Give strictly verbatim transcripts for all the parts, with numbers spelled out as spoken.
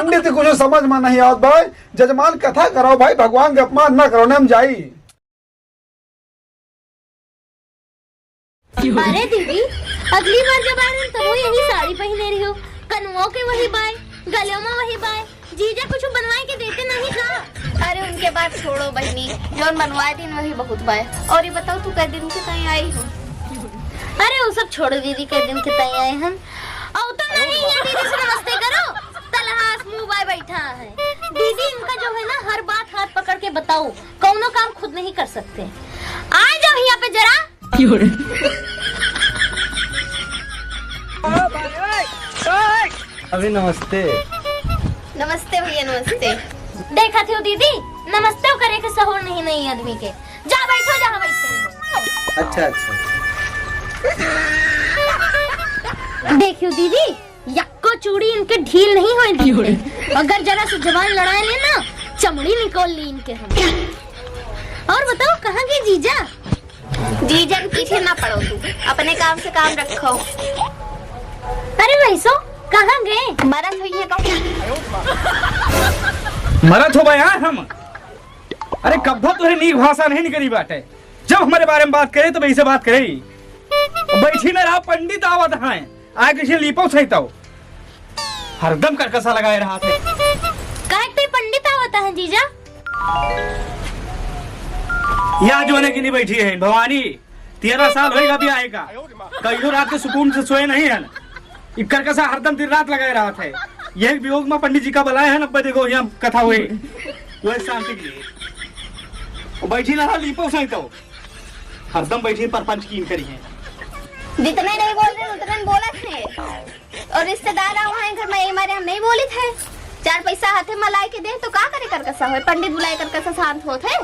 पंडित, कुछ समझ में नहीं आवत भाई। जजमान, कथा कराओ भाई, भगवान के अपमान ना करो, ना हम जाई। अरे दीदी, अगली बार जब आए रहन तबो यही साड़ी पहिने रही हो, कनवो के वही बाय, गले में वही बाय, जीजा कुछ बनवाए के देते नहीं का? अरे उनके बात छोड़ो बहिनी, जौन बनवाए दिन वही बहुत बाय। और ये बताओ तू कै दिन के ताई आई हो? अरे वो सब छोड़ो दीदी, कै दिन के ताई आए हम। और तो नहीं ये दीदी से नमस्ते करो, तलहास मुंह बाय बैठा है। दीदी इनका जो है ना हर बात हाथ पकड़ के बताओ, कौनो काम खुद नहीं कर सकते। आ जाओ यहाँ पे जरा। अभी नमस्ते। नमस्ते भैया, नमस्ते। देखा थी दीदी, नमस्ते करे के सहूर नहीं, नहीं आदमी के। जा बैठो जहाँ बैठे हो। अच्छा, अच्छा। देखियो दीदी, यक्को चूड़ी इनके ढील नहीं होए दीदी। अगर जरा सी जबान लड़ाए ले ना, चमड़ी निकाल ली इनके हम। और बताओ, कहाँ गए जीजा? जीजा के पीछे ना पड़ो तू, अपने काम से काम रखो। अरे भैसो, कहाँ गए? मरत हुई है कहूँ। मरत हो बा यार हम। अरे कब्बो तुहे नीक भाषा नहीं निकली बाटे। जब हमरे बारे में बात करे तो वैसे बात करे। बैठी ना रहा, पंडित आवत हैं। आए कैसे लीपो सहिताओ। हरदम करकसा लगाए रहा थे। काहे के पंडित आवत हैं जीजा? या जोने की नहीं बैठी है भवानी, तेरह साल होएगा ब्याह का। कहियो रात के सुकून से सोए नहीं है। ई करकसा हरदम दिन रात लगाए रहा थे। यही वियोग में पंडित जी का बुलाए हैं, अब देखो यहाँ कथा हुई। वह शांति के लिए। वो बैठी रहा लीपो सहिताओ। हरदम बैठी परपंच कीन करी है। जितने नहीं बोल रहे उतने बोलत है। और रिश्तेदार आओ हैं घर में, ये मारे हम नहीं बोलित है। चार पैसा हाथे में लाए के दे तो का करे करकसा होए, पंडित बुलाए करकसा शांत होत है।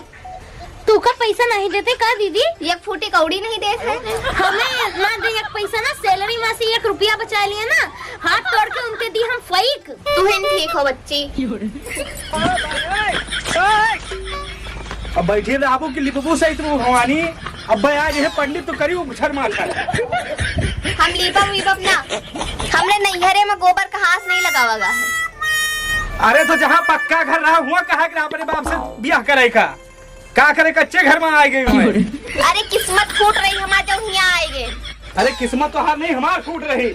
तू का पैसा नहीं देते का दीदी? एक फूटी कौड़ी नहीं देत है। हमें ना दे एक पैसा ना, सैलरी में से एक रुपया बचा लिया ना, हाथ तोड़ के उनके दी हम फेंक। तू ही ठीक हो बच्ची। अब बैठिए ना आबू की लिपबू सहित रू भवानी। अब भाई आज ये पंडित तो करी उछर मार कर। हम लीपब वीपब ना, हमरे नैहरे में गोबर का हाथ नहीं लगावा गा है। अरे तो जहाँ पक्का घर रहा हुआ कहा कि अपने बाप से ब्याह करे का, का करे कच्चे घर में आ गई हुए। अरे किस्मत फूट रही हमारे जो यहाँ आए गए। अरे किस्मत तो हार नहीं हमार फूट रही।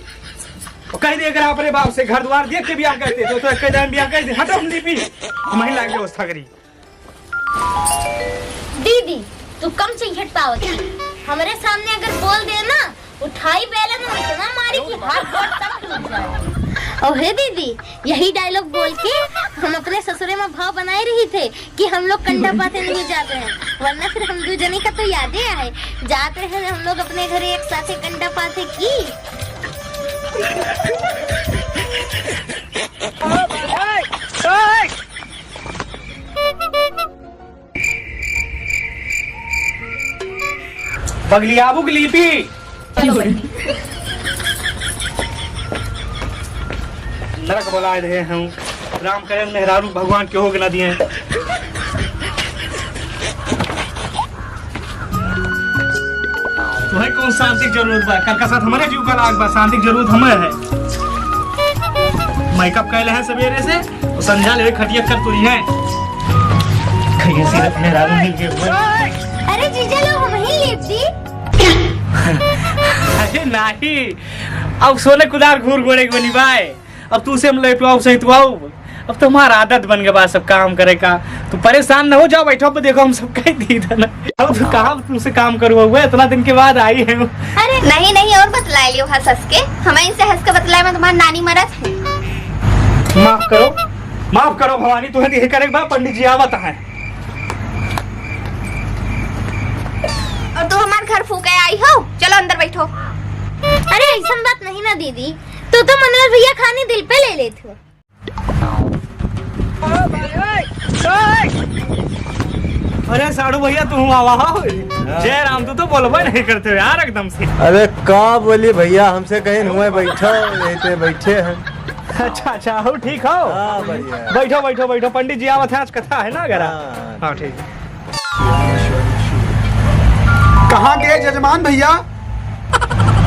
कह दे अगर अपने बाप से घर द्वार देख के ब्याह करते तो, तो कह दे हम ब्याह कर दे, हटो हम लीपी, हम ही लाग व्यवस्था करी। दीदी, तू कम चिंखट पावत है। हमरे सामने अगर बोल दे ना, उठाई बेलन में इतना मारी कि हाथ गोड़ सब टूट जाए। और हे दीदी, यही डायलॉग बोल के हम अपने ससुरे में भाव बनाए रही थे कि हम लोग कंडा पाथे नहीं जाते हैं, वरना फिर हम दो जने का तो यादे आए, जाते हैं हम लोग अपने घरे एक साथे कंडा पाथे की। बगलियाबू की लीपी। नरक बोलाए रहे हम। राम करे मेहरारू भगवान के हो के ना दिए। तुम्हें कौन शांति की जरूरत बा? कल का साथ हमारे जीव का लाग बा, शांति की जरूरत हमें है। मेकअप कैले हैं सवेरे से, वो संझा ले खटिया कर तुरी है। कहिए सिर्फ मेहरारू मिल के हुए। अरे जीजा लोग, हम ही लेप दी। अरे नाही, अब सोने कुदार घूर गोड़े के बनी बाय। अब तू से हम लेटवाओ, सहितवाओ। अब तो हमार आदत बन गया बा सब काम करे का। तू परेशान न हो, जाओ बैठो, अब देखो हम सब कह दी था ना। अब तू कहाँ तुमसे काम करूँ हुआ, इतना दिन के बाद आई है। अरे नहीं, नहीं, और बतलाए लियो हंस हंस के। हमें इनसे हंस के बतलाए में तुम्हारी नानी मरत है। माफ करो, माफ करो भवानी, तुम्हें यही करे के बा, पंडित जी आवत हैं। और तू हमार घर फूके आई हो, चलो अंदर बैठो। अरे ऐसन बात नहीं ना दीदी, तू तो मनोज भैया खानी दिल पे ले लेत हो। अरे साढ़ू भैया, तू आवा हो? हाँ। जय राम, तू तो बोलबे नहीं करते हो यार एकदम से। अरे का बोली भैया, हमसे कहीं हुए बैठो, यहीं पे बैठे हैं। अच्छा, अच्छा, हो ठीक हो? हाँ, बढ़िया। बैठो, बैठो, बैठो, पंडित जी आवत है, आज कथा है ना अगर। हाँ। हाँ, ठीक। कहाँ गए जजमान भैया?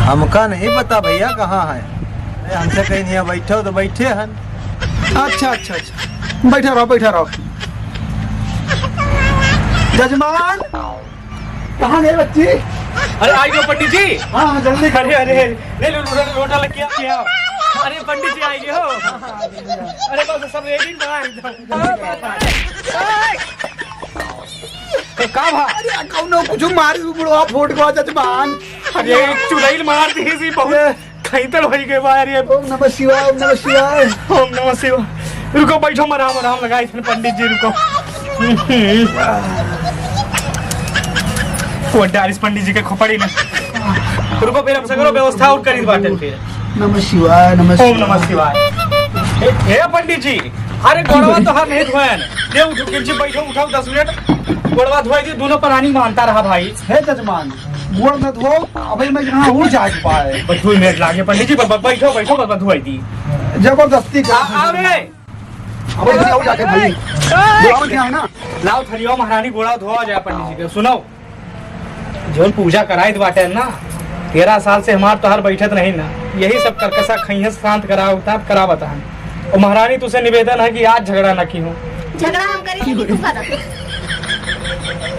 हमका नहीं पता भैया कहाँ है। अरे हमसे कहीं नहीं बैठो तो बैठे हैं। अच्छा, अच्छा, अच्छा, बैठा रहो, बैठा रहो। जजमान, कहाँ गए बच्ची? अरे, आई गयो पंडित जी। हाँ, हाँ, जल्दी करो। अरे, अरे, ले लो, लोटा, लोटा लेके आओ, आओ। अरे, पंडित जी आई गए हो। अरे, बस सब ready बा एकदम। तो का भा? अरे, कौनो कुछ मारी बुढ़वा फोट गवा जजमान। अरे, एक चुड़ैल मार दी सी, बहुत ए। खैतल होई गए बा। अरे, ओम नमः शिवाय, ओम नमः शिवाय। ओम नमः शिवाय। रुको, बैठो, हम आराम, आराम लगाई थे पंडित जी, रुको। वो डारिस पंडित जी के खोपड़ी में। रुको, फिर हम सगरो व्यवस्था और करी बाटे फिर। नमः शिवाय, नमः ओम शिवाय। नमः शिवाय। ए, ए पंडित जी, अरे गोड़वा तो हर नहीं धोयन। ये उठो, पंडित जी बैठो, उठाओ दस मिनट। गोड़वा धोई दी, दोनों प्राणी मानता रहा भाई। हे जजमान, गोड़ न धो, अबे मैं यहाँ उड़ जाए के पाए। बस दो मिनट लागे पंडित जी, बस, बस बैठो, बैठो, बस, बस धोई दी। जबरदस्ती कर आ, आ रे। अबे यहाँ उड़ जाके भाई। गोड़वा क्या है ना? लाओ थरिया महारानी गोड़ा धोआ जाए पंडित जी के। सुनो, जौन पूजा कराइत बाटे ना, तेरह साल से हमार तोहार बैठत नहीं ना, यही सब करकसा खइहें शांत करावत, करावत हन। और महारानी तुसे निवेदन है कि आज झगड़ा ना की हो। झगड़ा हम करी थी कि तू करत?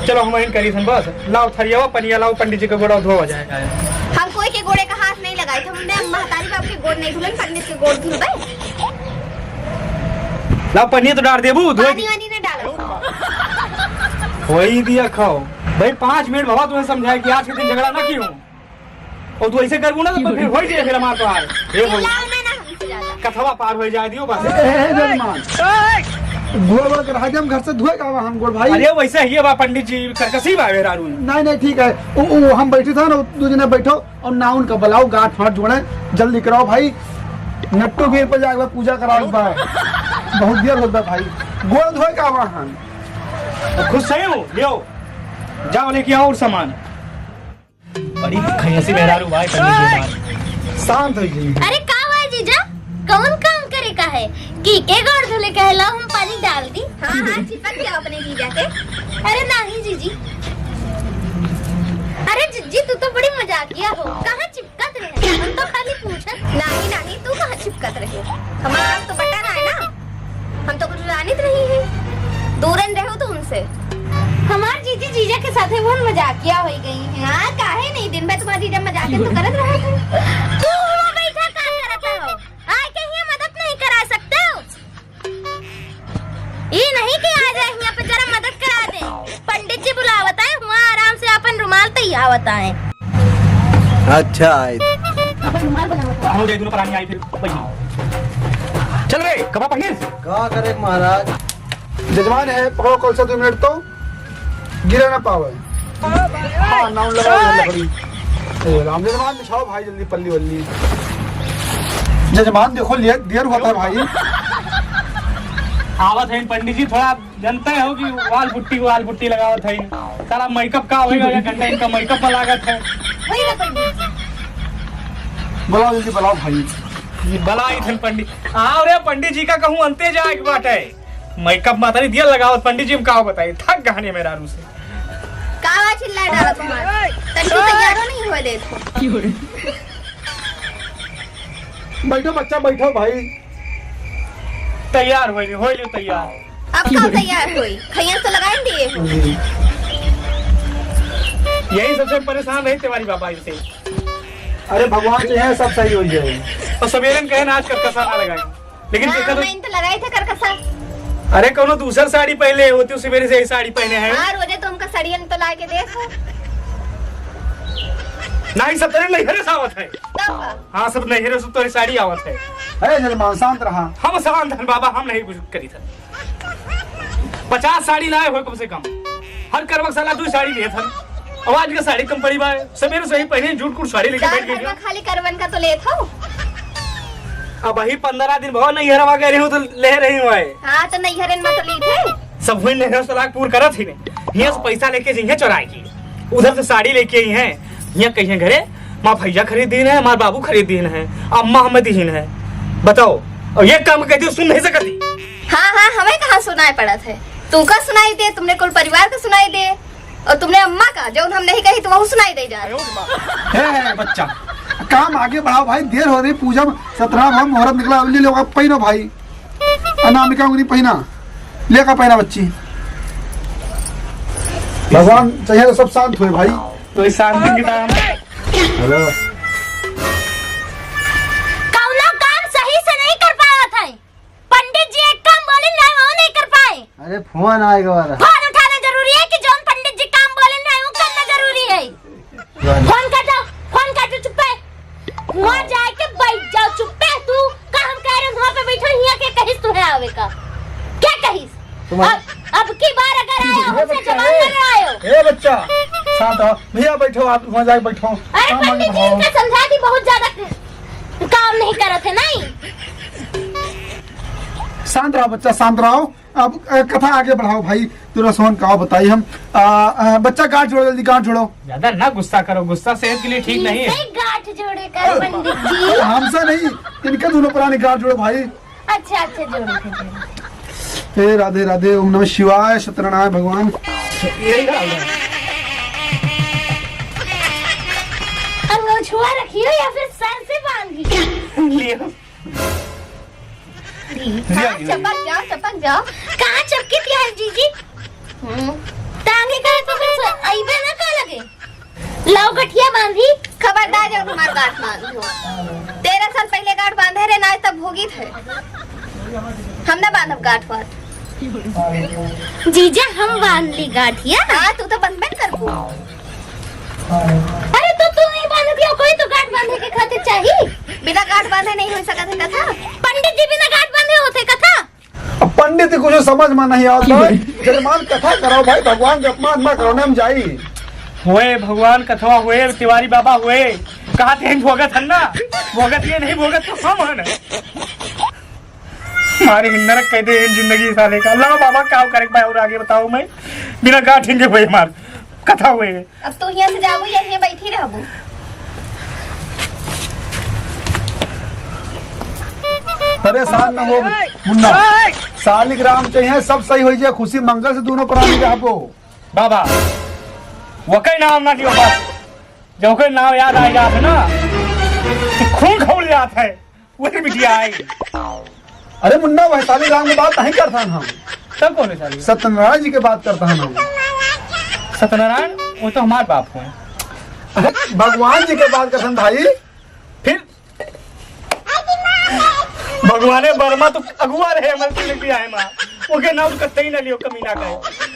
चलो हम वहीं करी थन बस। लाओ थरियावा पनिया लाओ, पंडित जी के गोड़ा धोवा जाए। हम कोई के गोड़े का हाथ नहीं लगाई थे, हमने महतारी बाप के गोड़ नहीं धुलन, पंडित के गोड़ धुलबे। लाओ पनिया तो डार देबू, धोई पानी वानी ना डालो। वही दिया खाओ। भाई, पाँच मिनट बाबा तुम्हें समझाए कि आज के दिन झगड़ा ना की हो। और तू ऐसे करबू ना तो फिर होई जाए फिर हमार तोहार। ए हो। चिल्लाओ ना, ना हमसे ज्यादा। कथवा पार हो जाए दियो बस। ए, ए, ए, जजमान। गोड़ वोड़ के रहा दे, हम घर से धोए का हम गोड़ भाई। अरे वैसे ही है बा पंडित जी, करकसी बा मेहरारू। नहीं, नहीं, ठीक है। उ, उ, हम बैठे थे ना, दो जने बैठो और ना उनका बुलाओ, गांठ फांठ जोड़े, जल्दी कराओ भाई। नट्टू बीर पर जाके पूजा कराओ बा। बहुत देर होता भाई। गोड़ धोए का वहाँ। तो खुश सही हूँ, लियो। जाओ लेके आओ और सामान। बड़ी खैसी मेहरारू बा, पंडित जी हमार। शांत हो जी। अरे का हुआ जीजा, कौन काम करे का है? कि के गोड़ धुले का है, लाओ हम पानी डाल दी। हाँ, हाँ, चिपक जाओ अपने जीजा के। अरे नहीं जीजी। अरे जीजी, तू तो बड़ी मजाकिया हो, कहाँ चिपकत रहे? हम तो खाली पूछत। नहीं, नहीं, तू कहाँ चिपकत रहे? हमार तो बटा रहा है ना। हम तो कुछ जानित नहीं है, दूरन रहो तो उनसे। हमार जीजी जीजा के साथे बहुत मजाकिया होई गई है। हाँ, काहे नहीं, दिन भर तुम्हार जीजा मजाक तो करत रहा था। तू वहाँ बैठा का करत हो? आए के हियाँ मदद नहीं करा सकते हो? ई नहीं कि आ जाए हियाँ पे जरा मदद करा दे। पंडित जी बुलावत है, हुआँ आराम से अपन रुमाल तैयावत है। अच्छा है। हो गए दोनों प्राणी आई फिर। चल रे, कपड़ा पहिर। का करे महाराज? जजमान है, पकड़ो कलसा दो मिनट तो, गिरा ना पावे। हाँ, नाउन लगा हुआ लकड़ी। ए, राम जजमान बिछाओ भाई, जल्दी पल्ली वल्ली। जजमान देखो, लिए देर हुआ था भाई। आवत है पंडित जी, थोड़ा जानते हो कि वाल पुट्टी, वाल पुट्टी लगावत है। साला मेकअप का होएगा, एक घंटा इनका मेकअप में लागत है। वही ना पंडित जी। बुलाओ जल्दी, बुलाओ भाई। ये बला आई थन पंडित। आओ रे पंडित जी का कहूँ अंते जाए के बाटे। मेकअप माता नहीं दिया लगावत पंडित जी, हम का बताई, थक गहने मेहरारू से। कावा चिल्ला डाला तुम्हार? तनिको तैयारो नहीं हुए देत हो। बैठो बच्चा, बैठो भाई। तैयार होई, होई लो तैयार। अब का तैयार होई? खैया तो लगाई दिए हो। यही सबसे परेशान रही तिवारी बाबा इनसे। अरे भगवान से है, सब सही हो जाए। और सवेरे में कहे ना आज करकसा ना लगाए, लेकिन हाँ, देखा तो मैंने तो लगाई थे करकसा। अरे कौनो दूसर साड़ी पहले होती, उसी मेरे से यही साड़ी पहने हैं। हाँ, रोजे तो हमका साड़ियन तो ला के दे। नहीं, सब तेरे नैहरे से आवत है। तब का? हाँ, सब नैहरे से तोरी साड़ी आवत है। अरे जजमान, शांत रहा। हम शांत हन बाबा, हम नहीं कुछ करी था। पचास साड़ी लाए हो कम से कम, हर करवा साला दू साड़ी लिए था। अब आज का साड़ी कम पड़ी बा, सवेरे से ही पहले झूठ कुछ साड़ी लेके दा बैठ गई घर हो। में खाली करवन का तो लेत हो। अब वही पन्द्रह दिन बहुत नैहरवा गए रही हूँ तो ले रही हूँ। हाँ, तो नैहरन में तो ली थे। सब हुई नैहर से लाख पूर करत ही नहीं। हियाँ से पैसा लेके जइहे चोराए की, उधर से साड़ी लेके आई हैं। हियाँ कहिए घरे माँ भैया खरीद दीन है, हमार बाबू खरीद दीन है, अम्मा हमें दीन है। बताओ, और ये काम कहती हूँ, सुन नहीं सकती। हाँ, हाँ, हमें कहाँ सुनाई पड़त है, तू का सुनाई दे, तुमने कुल परिवार का सुनाई दे, और तुमने अम्मा का, जो हम नहीं कही तो वहू सुनाई दे जा रही। हे, हे, बच्चा, काम आगे बढ़ाओ भाई, देर हो रही, पूजा में सत्रह भाव मुहूर्त निकला, अभी ले लो, अब पहिनो भाई। अनामिका उंगली पहिना, लेका पहिना बच्ची। भगवान चाहिए तो सब शांत हुए भाई। तो इस शांति की नाम हेलो। कौनो काम सही से नहीं कर पावत है। पंडित जी एक काम बोले ना, वो नहीं कर पाए। अरे फोन आएगा वाला। फोन उठाना जरूरी है कि जौन पंडित जी काम बोले ना, वो करना जरूरी है। फोन काटो, फोन काटो, चुप्पे। वहाँ जाके बैठ जाओ, चुप्पे। तू का हम कह रहे हैं, वहाँ पे बैठो, हियाँ के कहिस तुम्हें आवे का? क्या कहिस? तुम्हारे अब, अब की बार अगर आए, ए हमसे बच्चा, जवाब ए, ना आयो। ए बच्चा, शांत रहो। भैया बैठो, आप वहाँ जाके बैठो। अरे हाँ, पंडित जी, मम्मी, इनका समझा दी, बहुत ज्यादा काम नहीं करत है, नहीं। शांत रहो बच्चा, शांत रहो। अब, अ, कथा आगे बढ़ाओ भाई, तू रसोन का बताई हम। अ, अ, बच्चा गांठ जोड़ो, जल्दी गांठ जोड़ो। ज्यादा ना गुस्सा करो, गुस्सा सेहत के लिए ठीक नहीं है। इनसे गांठ जोड़े कर पंडित जी। अरे हमसे नहीं, इनके दोनों प्राणी गांठ जोड़ो भाई। अच्छा, अच्छा, जोड़े थे, जोड़े। हे राधे राधे, ओम नमः शिवाय, सत्यनारायण भगवान। यही रहा होगा। अब वो छुआ रखी हो या फिर सर से बांधी? लियो। कहाँ चपक जाओ, चपक जाओ। कहाँ चपकी थी आज जीजी? हम्म। टांगे का तो कुछ अइबे ना का लगे। लाओ गठिया बांधी। खबरदार जब हमार गांठ बांध हो। तेरह साल पहले गांठ बांधे रहे, ना आज तक भोगी थे। हम ना बांधब गांठ वाठ। जीजा, हम बांध ली गांठिया। हाँ, तू तो बंधबे न करबू। अरे, तो तू नहीं बांधत हो, कोई तो गांठ बांधे के खातिर चाही। बिना गांठ बांधे नहीं हो सकत है कथा। पंडित जी बिना गांठ बांधे होते कथा। अब पंडित जी कुछ समझ में नहीं आवत है। जजमान कथा कराओ भाई, भगवान के अपमान ना करो, हम जाई। होए भगवान कथवा होए, तिवारी बाबा होए। कहा थे भोगत हन ना, भोगत ये नहीं भोगत तो हम हन। मारे ही नरक कह दे इन जिंदगी साले का। लाओ बाबा, का करे के बा और आगे बताओ मैं। बिना गांठ हिंगे हुए मार। कथा हुए। अब तू हियां से जाबू या हियां बैठी रहबू? परेशान न हो मुन्ना। सालिग्राम चाहिए, सब सही हो जाए, खुशी मंगल से दोनों प्राणी रहबो। बाबा, वके नाम ना लियो बस। जब वके नाम याद आ जात है ना, तो खून खौल जात है। वही बिटिया आई। अरे मुन्ना, वैशाली राम के बात नहीं करत हन हम। तब कौन वैशाली? सत्यनारायण जी के बात करत हन हम। सत्यनारायण, वो तो हमार बाप हुए। अरे भगवान जी के बात करत हन भाई। फिर भगवाने वर्मा तो अगुआ रहे, हमारे से लेके आए माँ। ओके नाम कतई ना लियो कमीना का।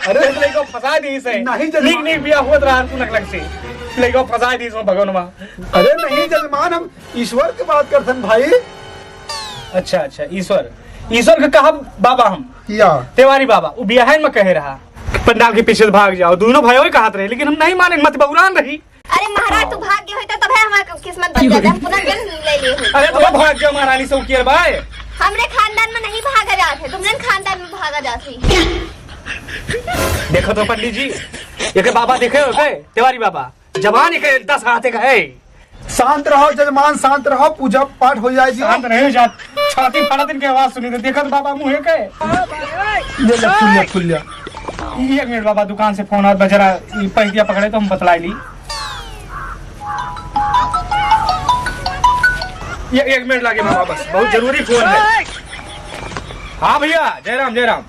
अरे अरे लइका फंसा दी से। नहीं जजमान। नीक नीक बिया हुआ रहा तू नकलक से। लइका फंसा दी से भगवान माँ। अरे नहीं जजमान, हम ईश्वर के बात करथन भाई। अच्छा, अच्छा, ईश्वर। ईश्वर के कहा बाबा हम। या। तिवारी बाबा, उ बियाहन में कहे रहा। पंडाल के पीछे से भाग जाओ। दोनों भाइयों ही कहत रहे, लेकिन हम नहीं माने, मत बउरान रही। अरे महाराज, तू भाग गए होते तब है हमारे किस्मत बदल जाता, हम पुनर्जन्म ले लिए होते। अरे तो भाग गया महारानी से उकियर बाय। हमरे खानदान में नहीं भागा जात है, तुमरे खानदान में भागा जात है। देखो तो पंडित जी, ये के बाबा देखे हो के? तिवारी बाबा, जबान के दस हाथे का है। शांत रहो जजमान, शांत रहो, पूजा पाठ हो जाए जी। शांत रहे जा, छाती फाड़त इनके आवाज सुनी तो देखत बाबा मुँहे के। ले ले, खुल ले, खुल ले। एक मिनट बाबा, दुकान से फोन आत बा, जरा ई पैंतिया पकड़े तो हम बतलाई ली। ये एक मिनट लागे बाबा, बस बहुत जरूरी फोन है। हाँ भैया, जय राम, जय राम।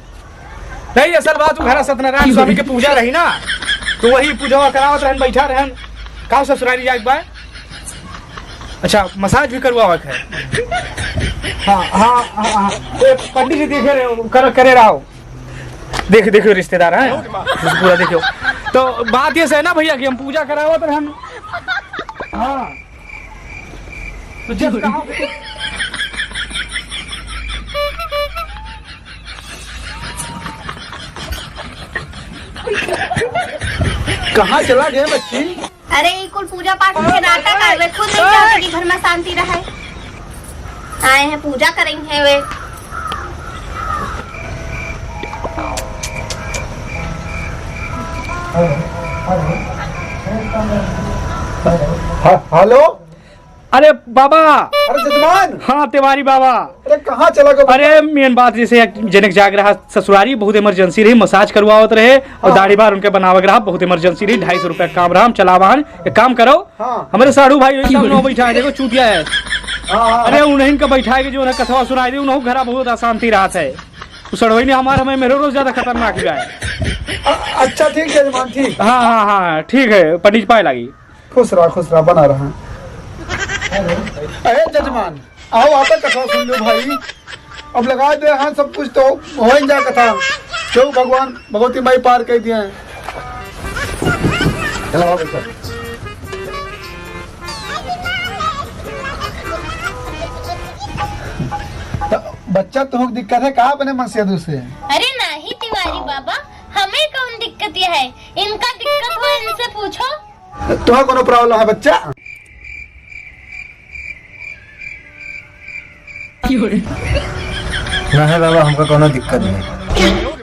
नहीं, असल बात उ घरा सत्यनारायण स्वामी के पूजा रही ना, तो वही पूजवा करावत रहन, बैठा रहन। का ससुरारी जाए के बा? अच्छा, मसाज भी करवावे के है। हाँ, हाँ, हाँ, हाँ। ए, पंडित जी देखे रहे, कर, करे रहो। देख, देखियो रिश्तेदार हैं, पूरा देखियो। तो बात ये है ना भैया कि हम पूजा करावत रहन। हाँ। तो जब कहा कहाँ चला गए बच्ची? अरे, ई कुल पूजा पाठ के नाटक आवे, खुद नहीं चाहते कि घर में शांति रहे। आए हैं, पूजा करेंगे वे। ह-, हेलो। अरे बाबा। अरे जजमान। हाँ, तिवारी बाबा। अरे कहाँ चला गया? अरे मेन बात जैसे एक जने के जाग रहा ससुरारी, बहुत इमरजेंसी रही, मसाज करवावत रहे और हाँ। दाढ़ी बार उनके बनावे के रहा, बहुत इमरजेंसी रही, ढाई सौ रुपया का काम रहा, हम चलावा हन। एक काम करो, हाँ। हमारे साढ़ू भाई एकदम नौ बैठा है, देखो चूतिया है। हाँ, हाँ। अरे, उन्हीं का बैठा के जो है कथवा सुनाई दे, उन्हों घरा बहुत अशांति रहत है। उ सड़वई ने हमार हमें मेरे रोज ज्यादा खतरनाक बा। अ-, अच्छा, ठीक है जजमान, ठीक। हाँ, हाँ, हाँ, ठीक है, पंडित पाए लागी। खुश रहा, खुश रहा, बना रहा। अरे जजमान, आओ, आप कथा सुन लो भाई। अब लगा दे, हाँ, सब कुछ तो हो ही जा कथा। क्यों भगवान, भगवती माई पार कर दिए हैं। चलो, आओ, बैठो। तो बच्चा, तुमको दिक्कत है का अपने मन से दूसरे? अरे नहीं तिवारी बाबा, हमें कौन दिक्कत यह है? इनका दिक्कत हो, इनसे पूछो। तुम्हें कोनो problem है बच्चा? नहीं बाबा, हमका कोनो दिक्कत नहीं।